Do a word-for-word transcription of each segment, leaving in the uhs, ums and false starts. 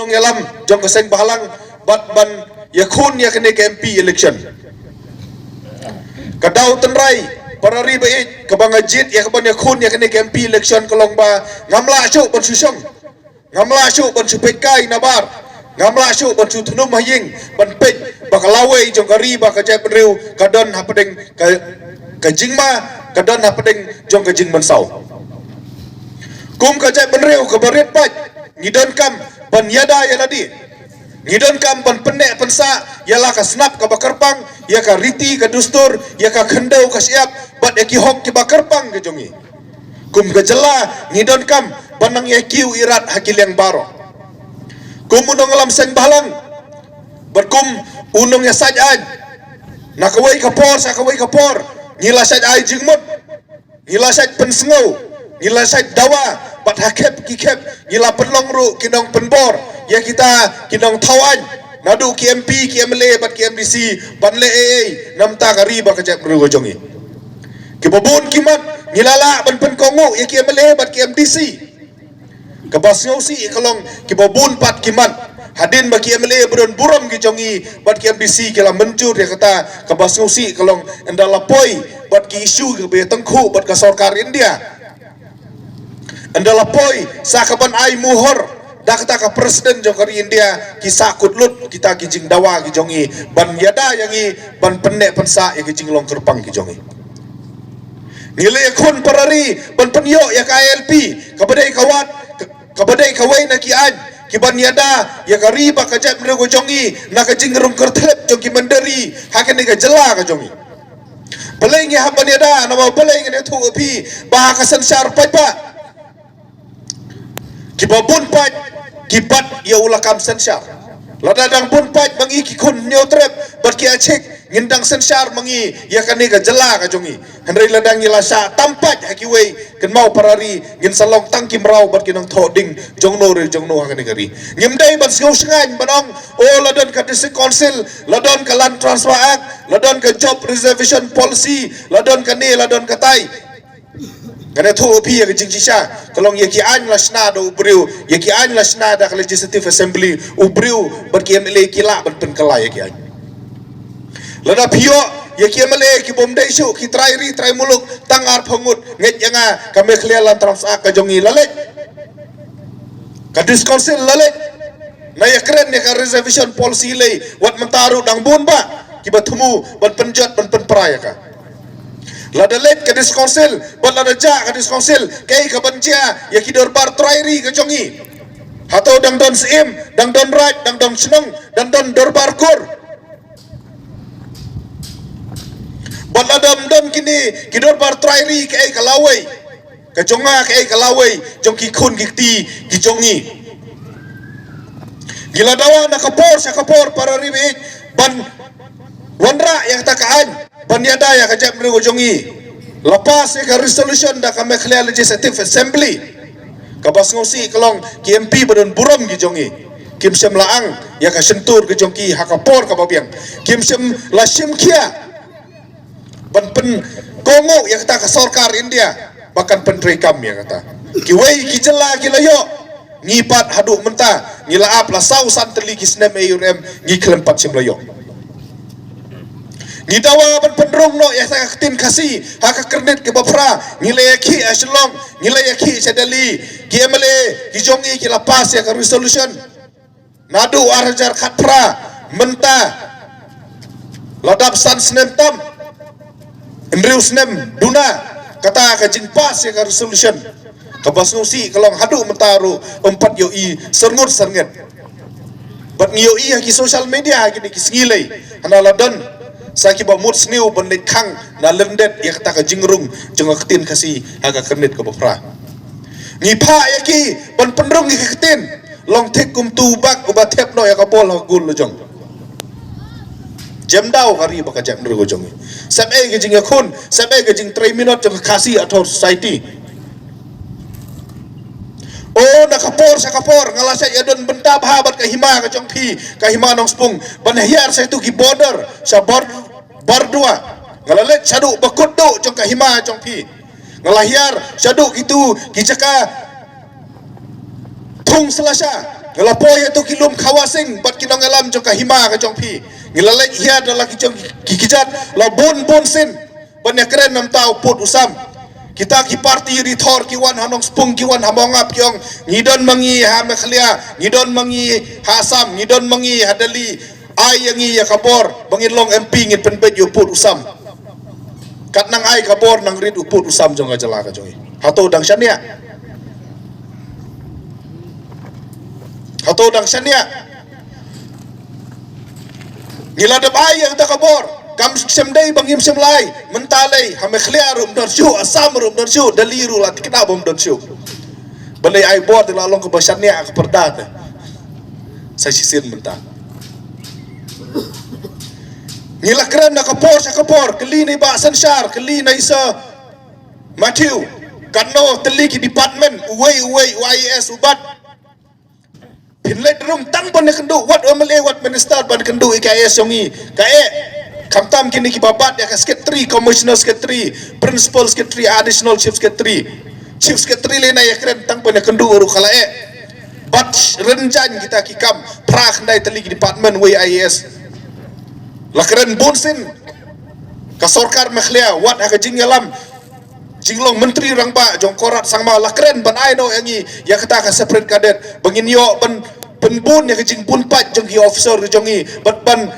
ïalam jong ka seng bhalang bad ban ïakhun ïa kane ka M P election. Ka daw tynrai para ri ba ïeit kaba nga jied ïa ka ban ïakhun ïa kane ka M P election ka long ba ngam lah shuh ban shu shong, ngam lah shuh ban shu peit kai na bar, ngam lah shuh ban shu thnum ha ïing ban peit ba ka lawei jong ka ri bad ka jaitbynriew ka don hapdeng ka, ka jingma, ka don hapdeng jong ka jingmynsaw. Kum ka jaitbynriew kaba rit paid, ngi donkam ban ïada ïa lade. Ngi donkam ban pynneh pynsah ïa la ka snap kaba kyrpang, ïa ka riti ka dustur, ïa ka khyndew ka shyiap bad ïa ki hok kiba kyrpang ki jong ngi. Kum ka jylla ngi donkam ban nang ïa kiew irat ha ki liang baroh. Kum u nongïalam seng bhalang bad kum u nongïasaid aiñ, na kawei ka por sha kawei ka por ngi la said ai jingmut, ngi la said pynsngew, ngi la said dawa, bad ha khep ki khep ngi la pynlong ruh ki nongpynbor ïa kita ki nongthaw aiñ, naduh ki M P, ki M L A bad ki M D C, ban leh ei ei namar ka ri bad ka jaitbynriew ka jong ngi. Kiba bun ki mat ngi la lah ban pynkohnguh ïa ki M L A bad ki M D C. Kaba sngewsih ka long kiba bun pat ki mat, hadien ba ki M L A ba don burom ki jong ngi bad ki M D C ki la mynjur ïa kata, kaba sngewsih ka long ynda la poi bad ki issue kiba ïatyngkhuh bad ka sorkar India, ynda la poi sa kaban ai muhur da kata ka president jong ka ri India, ki sahkut lut kita ki jingdawa ki jong ngi ban ïada ïa ngi, ban pynneh pynsah ïa ki jinglong kyrpang ki jong ngi. Ngi la ïakhun para ri ban pynïoh ïa ka I L P, kaba dei ka wat, kaba dei kawei na ki aiñ kiban ïada ïa ka ri bad ka jaitbynriew ka jong ngi na ka jingrung kyrthlep jong ki mynder ri ha kane ka jylla ka jong ngi. Balei ngi hap ban ïada, namar balei ngan ïathuh ïa phi ba ha ka synshar paidbah, kiba bun paid ki bat ïa u lakam synshar. Lada dang bun paid ma ngi ki khun Hynñiewtrep bad ki Achik, ngin dang synshar ma ngi ïa kane ka jylla ka jong ngi. Hynrei lada ngi la shah tam paid ha kiwei, kynmaw para ri, ngin sa long tang ki mraw bad ki nongthoh ding jongno re jongno ha kane ka ri. Ngim dei ban sngew shngaiñ ban ong, o, la don ka District Council, la don ka Land Transfer Act, la don ka Job Reservation Policy, la don kane, la don katai. Ngan ïathuh ïa phi ïa ka jingshisha, ka long ïa ki aiñ la shna da u briew, ïa ki aiñ la shna da ka Legislative Assembly, u briew bad ki M L A ki lah ban pynkylla ïa ki aiñ. Lada phi ïoh ïa ki M L A ki bym dei shuh, ki trai ri trai muluk, tang arphew ngut, ngeit ïa nga, ka Meghalaya Land Transfer Act ka jong ngi la leit, ka District Council la leit. Na ïakren ïa ka reservation policy lei, wat mynta ruh dang bun bah kiba thmu ban pynjot ban pynpra ïa ka. Lada leit ka District Council bad lada jah ka District Council, kaei kaban jia ïa ki dorbar trai ri ka jong ngi? Hato dang don syiem, dang don raid, dang don shnong, dang don dorbar kur? Bad lada ym don kine ki dorbar trai ri, kaei ka lawei ka jong nga, kaei ka lawei jong ki khun ki kti ki jong ngi? Ngi la dawa na ka por sha ka por para ri ba ïeit ban wanrah ïa kata ka aiñ, ban ïada ïa ka jaitbynriew ka jong ngi. La pass ïa ka resolution da ka Meghalaya Legislative Assembly. Kaba sngewsih ka long ki M P ba don burom ki jong ngi kim shym la ang ïa ka shyntur ka jong ki ha ka por kaba biang. Kim shym la shim khia ban pynkohnguh ïa kata ka sorkar India ba kan pyntreikam ïa kata. Kiwei ki jylla ki la ïoh, ngi pat haduh mynta ngi la ap la saw san tylli ki snem, ei ruh em ngi khlem pat shym la ïoh. Ngi dawa ban pynrung noh ïa ka ktien Khasi ha ka kyrnit kaba phra, ngi la ïakhih ha Shillong, ngi la ïakhih sha Delhi, ki M L A ki jong ngi ki la pass ïa ka resolution. Naduh ar hajar khatphra mynta la dap san snem tam, hynriew snem duna kata ka jingpass ïa ka resolution. Kaba sngewsih ka long haduh mynta ruh ym pat ïohi syrngut syrnget. Bad ngi ïohi ha ki social media ha kine ki sngi lei, hana la don sa kiba mut sniew ban leit khang na lyndet ïa kata ka jingrung jong ka ktien Khasi ha ka kyrnit kaba phra. Ngi phah ïa ki ban pynrung ïa ka ktien. Long thik kum tu u bak uba thep noh ïa ka bol ha ka goal la jong. Jem daw ka ri bad ka jaitbynriew ka jong ngi. Sep ei ka jingïakhun, sep ei ka jingtrei minot jong ka Khasi Authors' Society. O, na ka por sha ka por nga la shait ïadon bynta bha bad ka hima ka jong phi, ka hima Nongspung, ban hiar sha kitu ki border, sha Bar-, Bardua. Nga la leit shaduh ba kut duh jong ka hima jong phi. Nga la hiar shaduh kitu ki jaka thung slasha, Nga la poi ïa tu ki lum Khawasing bad ki nongïalam jong ka hima ka jong phi. Ngi la leit hiar da la ki jong ki kjat la bun bun sien ban ïakren namar u pud u sam. Kita ki parti ri thor ki wan ha Nongspung, ki wan ha Mawngap, ki ong ngi don ma ngi ha Meghalaya, ngi don ma ngi ha Assam, ngi don ma ngi ha Delhi. Ai ïa ngi ïa ka bor ba ngin long M P, ngin pynbeit ïa u pud u sam. Kat nang ai ka bor nang rit u pud u sam jong ka jylla ka jong ngi. Hato dang shaniah? Hato dang shaniah? Ngi la dep ai ïa kata ka bor. Kam shym dei ba ngim shym la ai. Mynta lei ha Meghalaya ruh ym don shuh, Assam ruh ym don shuh, Delhi ruh la thikna ba ym don shuh. Balei ai bor te la long kaba shaniah ka pyrda te. Sa shisien mynta ngi la kren na ka por sha ka por, kylli na i Bah Synshar, kylli na i Sir Matthew, katno tylli ki department, uwei uwei u I A S u bat. Phin leit rung tang ban ïakynduh, wat M L A, wat minister ban kynduh ïa ka I A S jong ngi. Kaei, khamtam kine kiba bat ïa ka secretary, commissioner secretary, principal secretary, additional chief secretary. Chief secretary lei na ïakren tang ban ïakynduh ruh ka la eh. Bat rynjang kita ki kam, phra khyndai tylli ki department, uwei I A S. La kren bun sien ka sorkar Meghalaya, wat ha ka jingïalam jinglong Myntri Rangbah jong Conrad Sangma, la kren ban ai noh ïa ngi ïa kata ka separate cadet ba ngin ïoh ban pynbun ïa ka jingbun paid jong ki officer jong ngi bad ban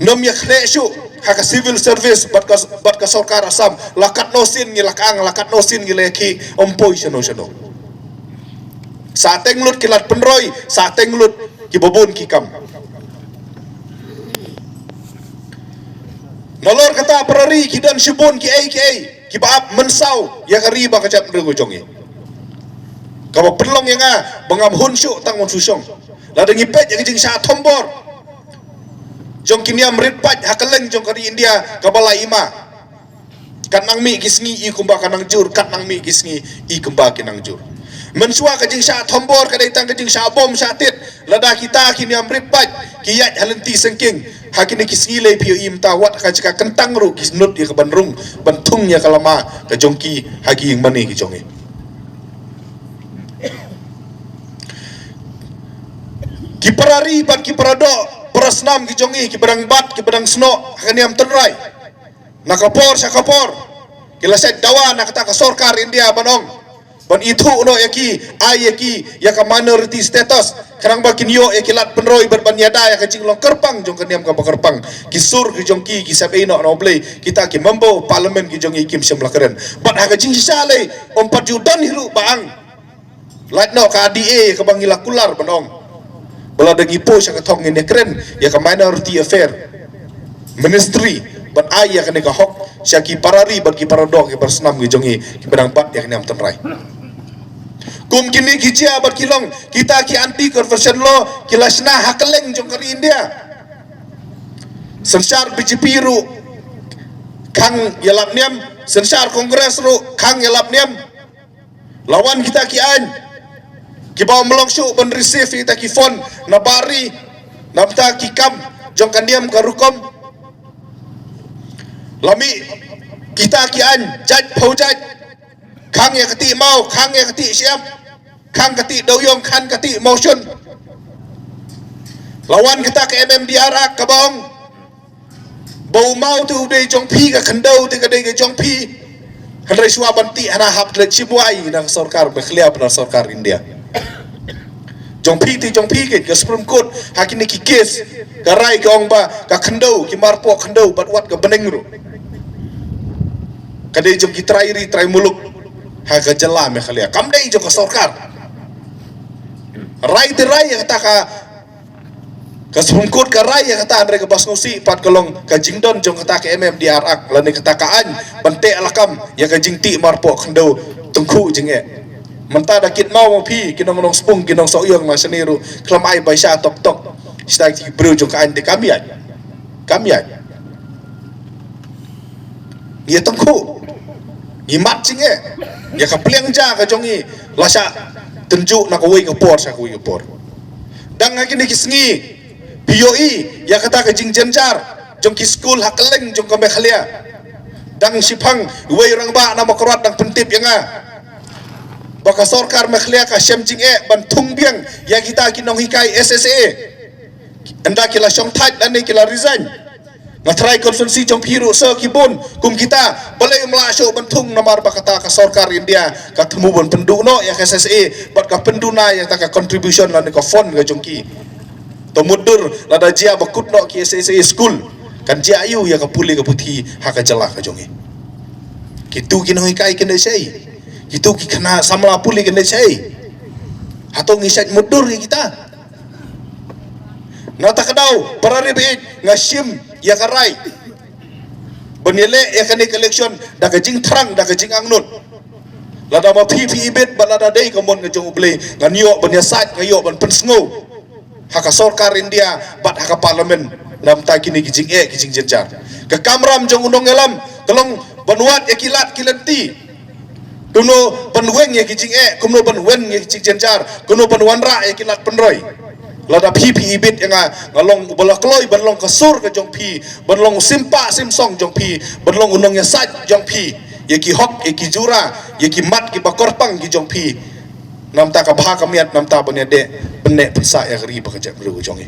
nym ïakhleh shuh ha ka civil service bad ka, bad ka sorkar Assam. La katno sien ngi la kang, la katno sien ngi la ïakhih, ym poi shano shano. Sa teng lut ki lad pynroi, sa teng lut kiba bun ki kam. Nalor kata para ri ki don shibun kiei kiei kiba ap mynsaw ïa ka ri bad ka jaitbynriew ka jong ngi. Kaba pynlong ïa nga ba ngam hun shuh tang ban shu shong. Lada ngi peit ïa ka jingshah thombor jong ki niam rit paid ha kylleng jong ka ri India kaba la i ma. Kat nang mih ki sngi i kumba ka nang jur, kat nang mih ki sngi i kumba ki nang jur. Mynshuwa ka jingshah thombor ka dei tang ka jingshah bom shah tit. Lada kita ki niam rit paid ki ïaid ha lynti syngking, ha kine ki sngi lei phi ïohi mynta wat ka jaka kyntang ruh ki nud ïa ka ban rung ban thung ïa ka lama ka jong ki ha ki ïing mane ki jong ngi. Ki para ri bad ki para doh, para snam ki jong ngi kiba dang bat, kiba dang snoh ha ka niam tynrai. Na ka por sha ka por ki la shait dawa na kata ka sorkar India ban ong ban ithuh noh ïa ki, ai ïa ki ïa ka minority status, khnang ba kin ïoh ïa ki lad pynroi bad ban ïada ïa ka jinglong kyrpang jong ka niam kaba kyrpang. Ki sur ki jong ki ki sa bei noh na U Blei. Kita ki member parliament ki jong ngi kim shym la kren. Bad ha ka jingshisha lei ym pat ju don hi ruh ba ang. Lait noh ka D A kaba ngi la kular ban ong ba lada ngi poi sha ka thong ngin ïakren ïa ka minority affair ministry ban ai ïa kane ka hok sha ki para ri bad ki para doh, ki para snam ki jong ngi kiba dang bat ïa ka niam tynrai. Kum kine ki jia bad ki long kita ki anti conversion law ki la shna ha kylleng jong ka ri India. Synshar B J P ruh khang ïalap niam, synshar Congress ruh khang ïalap niam. La wan kita ki aiñ kiba ym long shuh ban receive kita ki fund na bar ri namar ki kam jong ka niam ka rukom. La mih kita ki aiñ jait phew jait, khang ïa ka tih maw, khang ïa ka tih shyiap, khang ka tih dewïong, khang ka tih mawshun. La wan kita ka M M D R Act kaba ong ba u maw te u dei jong phi, ka khyndew te ka dei ka jong phi. Hynrei shuwa ban tih hana hap klet shibwai na ka sorkar Meghalaya bad na ka sorkar India. Jong phi te jong phi, ka Supreme Court ha kine ki case ka rai ka ong ba ka khyndew, ki marpoh khyndew bad wat ka bneng ruh ka dei jong ki trai ri trai muluk ha ka jylla Meghalaya, kam dei jong ka sorkar. Rai te rai ïa kata ka Ka Supreme Court ka rai ïa kata, hynrei kaba sngewsih pat ka long ka jingdon jong kata ka M M D R Act lane kata ka aiñ ban teh lakam ïa ka jingtih marpoh khyndew tyngkhuh jingeh. Mynta da kit maw ma phi ki nong Nongspung, ki nong Sohiong na shane ruh khlem ai baisa tok tok. Shisha ki briew jong ka aiñ te kam ïaid. Kam ïaid. Ngi ïa tyngkhuh, ngi mad jingeh. Ïa ka pliang ja ka jong ngi la shah tynjuh na kawei ka por sha kawei ka por. Dang ha kine ki sngi phi ïohi ïa kata ka jingjynjar jong ki skul ha kylleng jong ka Meghalaya. Dang shiphang uwei u rangbah na Mawkyrwat dang pyntip ïa nga Ba ka sorkar Meghalaya ka shem jingeh ban thung biang ïa kita ki nonghikai S S A. Ynda ki la shongthait lane ki la resign. Nga trai constituency jong phi ruh sa ki bun kum kita, balei ym lah shuh ban thung? Namar ba kata ka sorkar India ka thmu ban pynduh noh ïa ka S S A bad ka pynduna ïa kata ka contribution lane ka fund ka jong ki. To mutdur lada jia ba kut noh ki S S A school, kan jia aiu ïa ka pule ka puthi ha ka jylla ka jong ngi? Kitu ki nonghikai kin da shaei? Kitu ki khynnah samla pule kin da shaei? Hato ngi shait mutdur ïa kita? Na kata ka daw, para ri baieit, nga shim ïa ka rai ban ïaleh ïa kane ka election da ka jingthrang, da ka jingangnud. Lada ma phi phi ibit, bad lada dei ka mon ka jong U Blei, ngan ïoh ban ïasaid, ngan ïoh ban pynsngew ha ka sorkar India bad ha ka parliament namar kine ki jingeh ki jingjynjar. Ka kamram jong u nongïalam ka long ban wad ïa ki lad ki lynti. Kumno ban weng ïa ki jingeh, kumno ban weng ïa ki jingjynjar, kumno ban wanrah ïa ki lad pynroi. Lada phi phi ibit ïa nga, nga long uba la kloi ban long ka sur ka jong phi, ban long u sim pah sim song jong phi, ban long u nongïasaid jong phi ïa ki hok, ïa ki jura, ïa ki mat kiba kyrpang ki jong phi. Namar ka bha ka miat, namar ban ïadei pynneh pynsah ïa ka ri bad ka jaitbynriew ka jong ngi.